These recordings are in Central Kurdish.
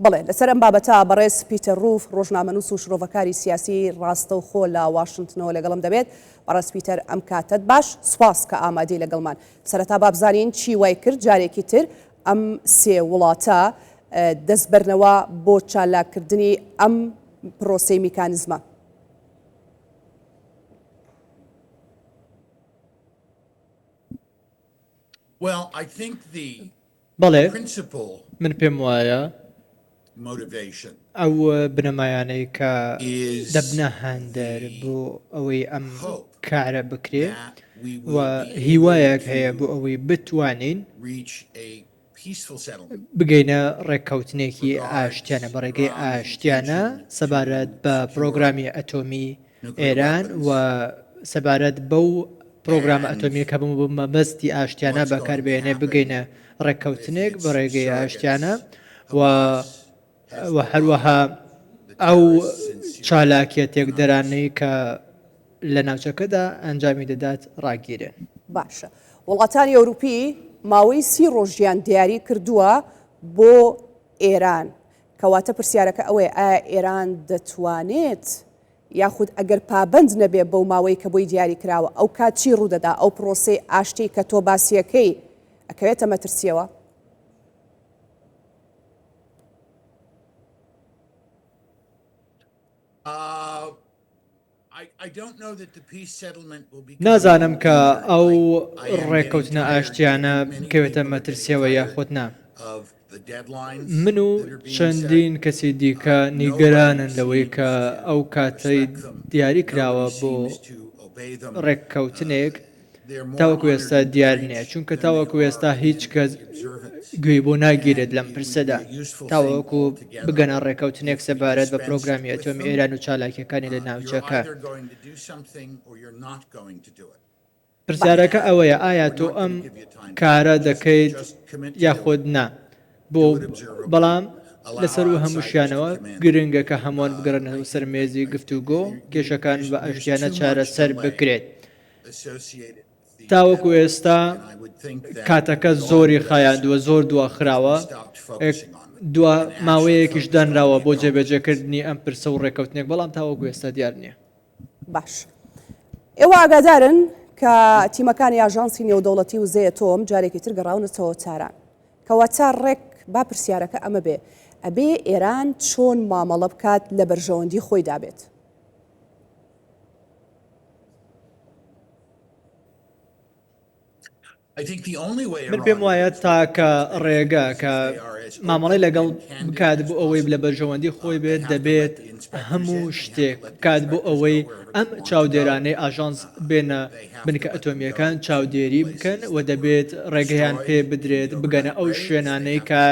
بەڵێ، لەسەر ئەم بابەتە بەڕێز پیتەر ڕوف، ڕۆژنامەنووس و شرۆڤەکاری سیاسی ڕاستەوخۆ لە واشنتنەوە لەگەڵم دەبێت. بەڕێز پیتەر ئەم کاتەت باش، سوپاس کە ئامادەی لەگەڵمان. سەرەتا با بزانین چی وای کرد جارێکی تر ئەم سێ وڵاتە دەست بەرنەوە بۆ چالاککردنی ئەم پرۆسەی میکانزمە؟ بەڵێ، من پێم وایە ئەو بنەمایانەی کە دەبنە هاندەر بۆ ئەوەی ئەم کارە بکرێ و هیوایەک هەیە بۆ ئەوەی بتوانین بگەینە ڕێککەوتنێکی ئاشتیانە بە ڕێگەی ئاشتیانە سەبارەت بە پرۆگرامی ئەتۆمی ئێران و سەبارەت بەو پرۆگرامە ئەتۆمیە کە بۆ مەبەستی ئاشتیانە بەکاربێنێ بگەینە ڕێککەوتنێک بە ڕێگەی ئاشتیانە و و هەروەها ئەو چالاکیە تێکدەرانەی کە لە ناوچەکەدا ئەنجامی دەدات ڕاگیرێن. باشە وڵاتانی ئەوروپی ماوەی سی ڕۆژیان دیاری کردووە بۆ ئێران کەواتە پرسیارەکە ئەوەیە ئایا ئێران دەتوانێت یاخود ئەگەر پابەند نەبێ بەو ماوەی کە بۆی دیاری کراوە ئەو کات چی ڕوودەدا ئەو پرۆسەی ئاشتی کە تۆ باسیەکەی ئەکەوێتە مەترسیەوە؟ نازانم کە ئەو ڕێککەوتنە ئاشتیانە بکەوێتە مەترسیەوە یاخود نا. من و چەندین کەسی دیکە نیگەرانن لەوەی کە ئەو کاتەی دیاری کراوە بۆ ڕێککەوتنێک تاوەکو ئێستا دیار نییە، چونکە تاوەکو ئێستا هیچ کەس گوێی بۆ ناگیرێت لەم پرسەدا تاوەکو بگەنە ڕێککەوتنێک سەبارەت بە پرۆگرامی ئەتۆمی ئێران و چالاکییەکانی لە ناوچەکە. پرسیارەکە ئەوەیە ئایا تۆ ئەم کارە دەکەیت یاخود نا؟ بۆ بەڵام لەسەروو هەمووشیانەوە گرنگە کە هەمووان بگەڕێنەوە سەر مێزی گفتوگۆ، کێشەکان بە ئاشتیانە چارەسەر بکرێت. تاوەکو ئێستا کاتەکە زۆری خایاندووە، زۆر دواخراوە، دوا ماوەیەکیش دانراوە بۆ جێبەجێکردنی ئەم پرسە و ڕێککەوتنێک، بەڵام تاوەکو ئێستا دیار نییە. باش ئێوە ئاگادارن کە تیمەکانی ئاژانسی نێودەوڵەتی وزەی ئەتۆم جارێکی تر گەڕاونەتەوە تاران. کەواتە ڕێک با پرسیارەکە ئەمە بێ، ئەبێ ئێران چۆن مامەڵە بکات لە بەرژەوەندی خۆیدا بێت؟ من پێم وایە تاکە ڕێگە کە مامەڵەی لەگەڵ بکات بۆ ئەوەی لە بەرژەوەندی خۆی بێت دەبێت هەموو شتێک بکات بۆ ئەوەی ئەم چاودێرانەی ئاژانس بێنە بنکە ئەتۆمییەکان چاودێری بکەن و دەبێت ڕێگەیان پێ بدرێت بگەنە ئەو شوێنانەی کە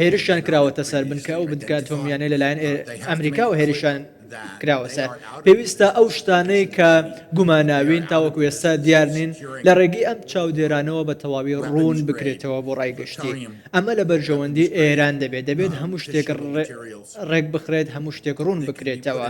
هێرشیان کراوەتە سەر بنکە ئەو بنکە ئەتۆمیانەی لەلایەن ئەمریکاوە هێرشیان کراوە سەر. پێویستە ئەو شتانەی کە گوماناوین تاوەکو ئێستا دیار نین لە ڕێگەی ئەم چاودێرانەوە بە تەواوی ڕوون بکرێتەوە بۆ ڕای گشتی. ئەمە لە بەرژەوەندی ئێران دەبێت. دەبێت هەموو شتێک ڕێک بخرێت، هەموو شتێک ڕوون بکرێتەوە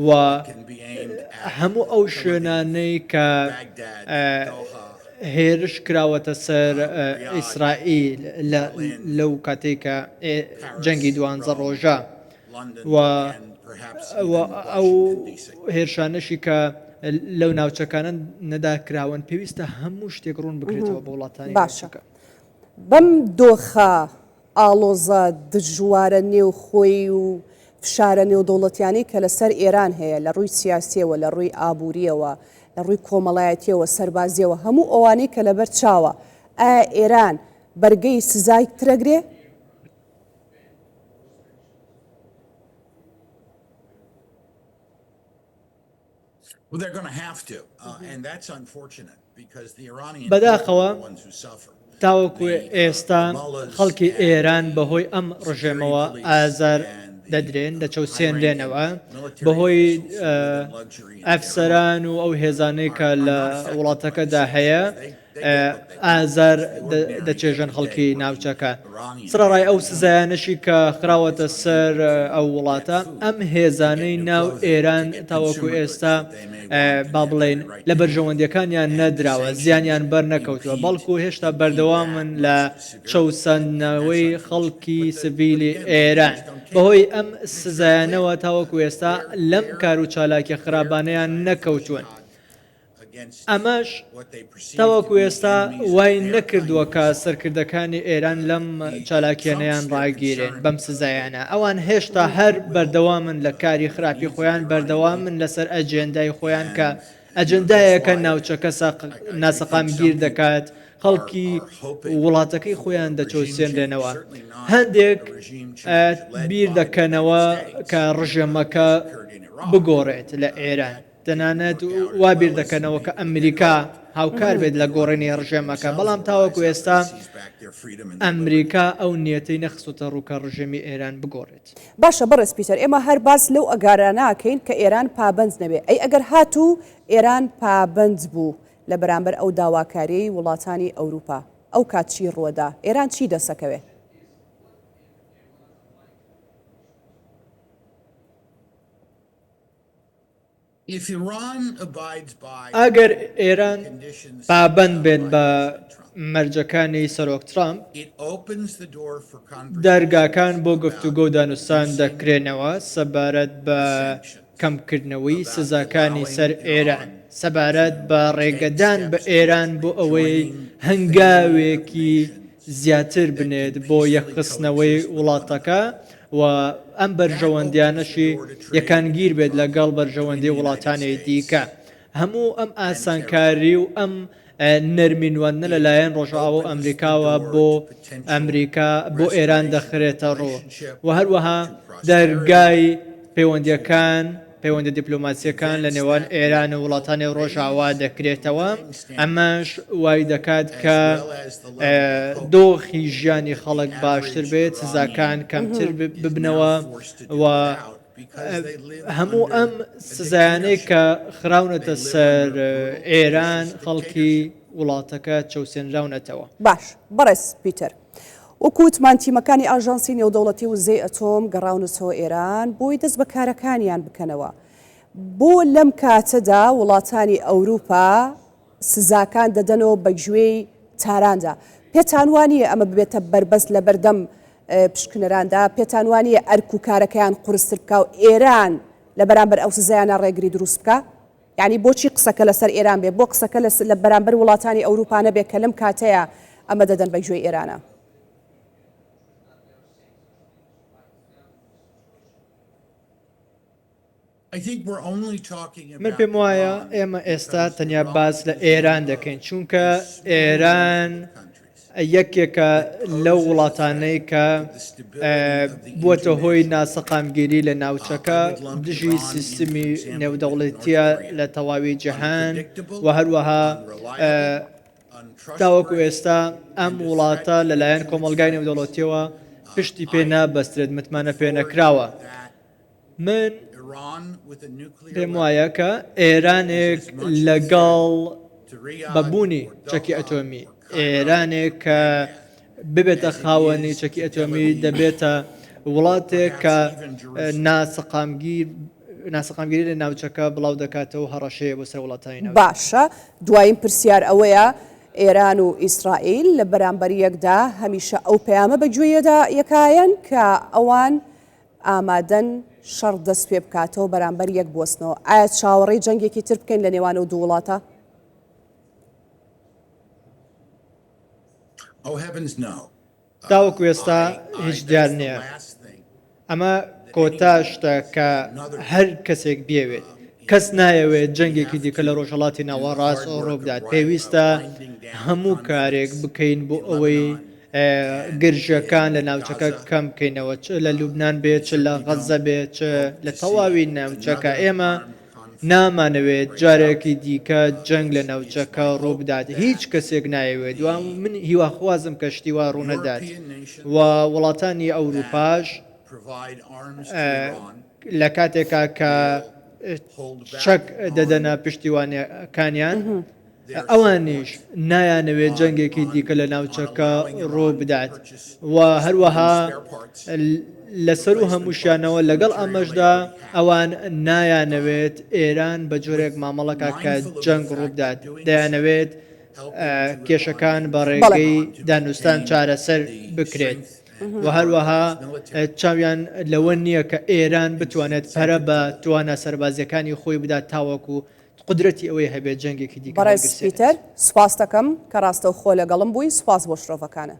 و هەموو ئەو شوێنانەی کە هێرش کراوەتە سەر ئیسرائیل لەو کاتەی کە جەنگی دوانزە ڕۆژە و ئەو هێرشانەشی کە لەو ناوچەکانە نەدا کراون پێویستە هەموو شتێک ڕوون بکرێتەوە بۆ وڵاتانی باشە بەم دۆخە ئاڵۆزە دژوارە نێوخۆی و فشارە نێودەوڵەتیانەی کە لەسەر ئێران هەیە لە ڕووی سیاسیەوە لە ڕووی ئابووریەوە لە ڕووی کۆمەڵایەتیەوە سەربازیەوە هەموو ئەوانەی کە لەبەر چاوە ئایا ئێران بەرگەی سزای ترەگرێ؟ بەداخەوە تاوەکو ئێستا خەڵکی ئێران بەهۆی ئەم ڕژێمەوە ئازار دەدرێن، دەچەوسێنرێنەوە، بەهۆی ئەفسەران و ئەو هێزانەی کە لە وڵاتەکەدا هەیە. ئازار دەچێژن خەڵکی ناوچەکە. سەرەڕای ئەو سزایانەشی کە خراوەتە سەر ئەو وڵاتە، ئەم هێزانەی ناو ئێران تاوەکو ئێستا با بڵێین لە بەرژەوەندیەکانیان نەدراوە، زیانیان بەر نەکەوتووە، بەڵکو هێشتا بەردەوامن لە چەوساندنەوەی خەڵکی سڤیلی ئێران. بەهۆی ئەم سزایانەوە تاوەکو ئێستا لەم کار و چالاکیە خراپانەیان نەکەوتوون. ئەمەش تاوەکو ئێستا وای نەکردووە کە سەرکردەکانی ئێران لەم چالاکییانەیان ڕاگیرێن بەم سزایانە. ئەوان هێشتا هەر بەردەوامن لە کاری خراپی خۆیان، بەردەوامن لەسەر ئەجێندای خۆیان کە ئەجێندایەکە ناوچەکە ناسەقامگیر دەکات، خەڵکی وڵاتەکەی خۆیان دەچەوسێنرێنەوە. هەندێک بیر دەکەنەوە کە ڕژێمەکە بگۆڕێت لە ئێران. تەنانەت وا بیر دەکەنەوە کە ئەمریکا هاوکار بێت لە گۆڕینی ڕژێمەکە، بەڵام تاوەکو ئێستا ئەمریکا ئەو نیەتەی نەخستۆتە ڕوو کە ڕژێمی ئێران بگۆڕێت. باشە بەڕێز پیتەر ئێمە هەر باس لەو ئەگارە ناکەین کە ئێران پابەند نەبێ، ئەی ئەگەر هاتوو ئێران پابەند بوو لە بەرامبەر ئەو داواکاریەی وڵاتانی ئەوروپا ئەو کات چی ڕووەدا؟ ئێران چی دەسەکەوێ؟ ئەگەر ئێران پابەند بێت بە مەرجەکانی سەرۆک ترامپ، دەرگاکان بۆ گفتوگۆ و دانوستان دەکرێنەوە سەبارەت بە کەمکردنەوەی سزاکانی سەر ئێران، سەبارەت بە ڕێگەدان بە ئێران بۆ ئەوەی هەنگاوێکی زیاتر بنێت بۆ یەکخستنەوەی وڵاتەکە و ئەم بەرژەوەندیانەشی یەکانگیر بێت لەگەڵ بەرژەوەندی وڵاتانی دیکە. هەموو ئەم ئاسانکاری و ئەم نەرمی نواندنە لەلایەن ڕۆژئاوا و ئەمریکاوە بۆ ئەمریکا بۆ ئێران دەخرێتە ڕوو و هەروەها دەرگای پەیوەندییەکان پەیوەندە دیپلۆماسییەکان لە نێوان ئێران و وڵاتانی ڕۆژاوا دەکرێتەوە، ئەمەش وای دەکات کە دۆخی ژیانی خەڵک باشتر بێت، سزاکان کەمتر ببنەوە و هەموو ئەم سزایانەی کە خراونەتە سەر ئێران خەڵکی وڵاتەکە چەوسێنراونەتەوە. باش بەڕێز پیتەر. وەکو وتمان تیمەکانی ئاژانسی نێودەوڵەتی وزەی ئەتۆم گەڕاونەتەوە ئێران بۆی دەست بە کارەکانیان بکەنەوە. بۆ لەم کاتەدا وڵاتانی ئەوروپا سزاکان دەدەنەوە بە گوێی تاراندا؟ پێتان وا نییە ئەمە ببێتە بەربەست لەبەردەم پشکنەراندا؟ پێتان وا نییە ئەرک و کارەکەیان قورستر بکا و ئێران لە بەرامبەر ئەو سزایانە ڕێگری دروست بکا؟ یانی بۆچی قسەکە لەسەر ئێران بێ، بۆ قسەکە لە بەرامبەر وڵاتانی ئەوروپا نەبێ کە لەم کاتەیا ئەمە دەدەن بە گوێی ئێرانە؟ من پێم وایە ئێمە ئێستا تەنیا باس لە ئێران دەکەین چونکە ئێران یەکێکە لەو وڵاتانەی کە بووەتە هۆی ناسەقامگیری لە ناوچەکە دژی سیستمی نێودەوڵەتیە لە تەواوی جیهان و هەروەها تاوەکو ئێستا ئەم وڵاتە لەلایەن کۆمەڵگای نێودەوڵەتیەوە پشتی پێ نابەسترێت متمانە پێ نەکراوە. من پێم وایە کە ئێرانێک لەگەڵ بە بوونی چەکی ئەتۆمی، ئێرانێک کە ببێتە خاوەنی چەکی ئەتۆمی دەبێتە وڵاتێک کە ناسەقامگیر ناسەقامگیری لە ناوچەکە بڵاو دەکاتەوە هەڕەشەیە بۆ سەر وڵاتانی ناوچەکە. باشە دوایین پرسیار ئەوەیە ئێران و ئیسرائیل لە بەرامبەر یەکدا هەمیشە ئەو پەیامە بە گوێی یەکایەن کە ئەوان ئامادەن شەڕ دەست پێ بکاتەوە بەرامبەر یەک بوەستنەوە، ئایا چاوەڕێی جەنگێکی تر بکەین لە نێوان ئەو دوو وڵاتە؟ تاوەکو ئێستا هیچ دیار نییە. ئەمە کۆتا شتە کە هەر کەسێک بیەوێت. کەس نایەوێت جەنگێکی دیکە لە ڕۆژهەڵاتی ناوەڕاست ڕووبدات. پێویستە هەموو کارێک بکەین بۆ ئەوەی گرژییەکان لە ناوچەکە کەم بکەینەوە، چ لە لوبنان بێت، چ لە غەززە بێت، چ لە تەواوی ناوچەکە. ئێمە نامانەوێت جارێکی دیکە جەنگ لە ناوچەکە ڕووبدات. هیچ کەسێک نایەوێت و من هیواخوازم کە شتی وا ڕوونەدات و وڵاتانی ئەوروپاش لە کاتێکا کە چەک دەدەنە پشتیوانەکانیان. ئەوانیش نایانەوێت جەنگێکی دیکە لە ناوچەکە ڕووبدات و هەروەها لەسەروو هەمووشیانەوە لەگەڵ ئەمەشدا ئەوان نایانەوێت ئێران بە جۆرێک مامەڵەکە کە جەنگ ڕووبدات، دەیانەوێت کێشەکان بە ڕێگەی دانوستان چارەسەر بکرێت و هەروەها چاویان لەوە نییە کە ئێران بتوانێت پەرە بە توانا سەربازیەکانی خۆی بدات تاوەکو قودرەتی ئەوەی هەبێت جەنگێکی دیکە بەڕێز هەڵگرسێنێت. پیتەر سوپاست دەکەم کە ڕاستەوخۆ لەگەڵم بووی، سوپاس بۆ شرۆڤەکانت.